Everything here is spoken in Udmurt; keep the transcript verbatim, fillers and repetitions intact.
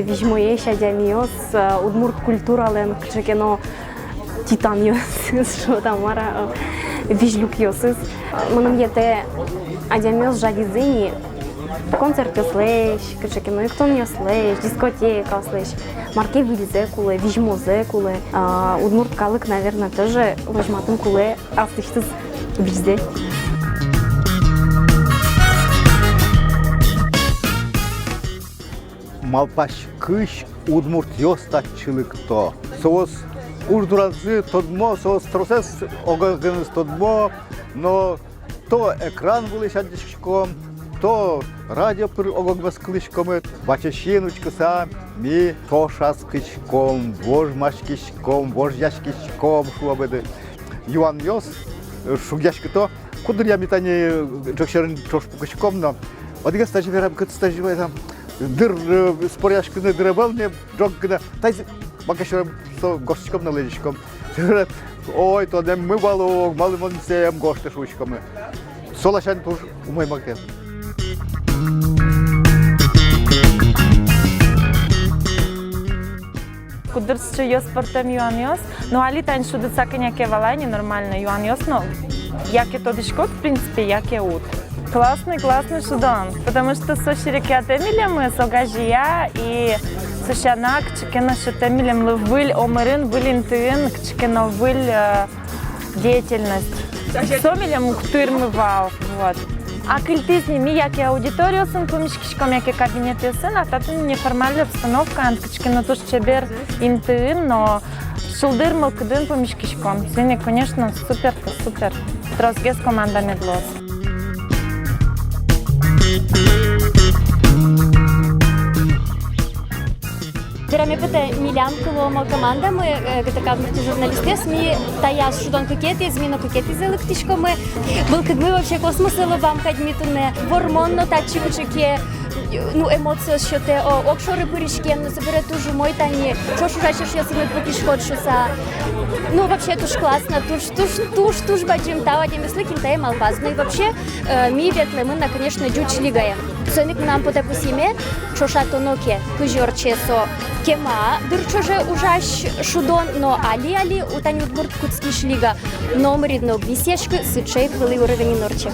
Визьмоесь адямиос, э, удмурт культуралэн кыӵе ке но титанъёсыз, шуод-а, мар-а, э, визьлюкъёсыз. Мыным йӧтэ, адямиос жадизы ини концертъёслэсь, кыӵе ке но эктонъёслэсь, дискотекаослэсь. Мар ке выльзэ кулэ, визьмозэ кулэ. А, удмурт калык, наверно, тоже возьматыны кулэ аслэсьтыз визьзэ. Малпаськись удмуртъёс татчы лыкто. Соос уж дуразы тодмо, соос тросэз ог-огеныз тодмо, но то экран вылысь адӟиськом, то радио пыр ог-огмес кылӥськомы. Ваче син учкыса, ми ӵошатскиськом, вожмаськиськом, вожъяськиськом, шуо быдэ. Юанъёс, э, шугъяськыто, кудыръя ми тани, э, ӝӧк сьӧрын ӵош пукиськом но, одӥгез тазьы вера, кытчы тазьы вера, дыр, э, споръяськыны дыр ӧвӧл ни, ӝог гинэ, таиз маке сьӧры, со гожтӥськом но лэзиськом. Ой, тонэммы вал ук, малы мон сое ӧм гожты, шуиськомы. Со ласянь туж умой маке. Куддыр сыӵе ёс пӧртэм юанъёс. Но али тани шудыса кӧня ке вал ини нормально юанъёс но. Яке тодӥськод, в принципе, яке уд. Классный, классный шудон, потому что со серекъятэ милемыз, огазея, и со сяна кыӵе ке но сётэ милемлы выль омырын, выль интыын, кыӵе ке но выль, э, деятельность. Со милем уг тырмы вал, вот. Акыльтӥз ни, ми яке аудиториосын пумиськиськом, яке кабинетъёсын, а татын неформальной обстановкаын, кыӵе ке но туж чебер интыын но шулдыр мылкыдын пумиськиськом. Соин ик, конечно, супер, супер. Тросгес команда мед луоз. Вераме потэ, милям кыломо командамы, э, ГТК «Удмуртия» журналистъёс, ми таяз шудон кыкетӥез, ми но кыкетӥзэ лыктӥськомы. Мылкыдмы вообще космосэ лобам кадь ми туннэ. Вормон но татчы кыӵе ке, ну, эмоциос сётэ, о, огшоры пыриськем но, собере туж умой тани, ӵош ужась эшъёсыныз пукиськод шуса. Ну, вообще туж классно, туж, туж, туж, туж бадӟым тау адямиослы, кин тае малпаз. Ну и вообще, э, ми ветлэмын на, конечно, ӟуч лигае. Соин ик мынам потэ пусйыме, ӵошатоно ке, кызьы ортче со кема дыр ӵоже ужась шудон, но али, али, у, тани удмурт кутскись лига, номырин но уг висъяськы, сыӵе ик вылӥ уровеньын ортче.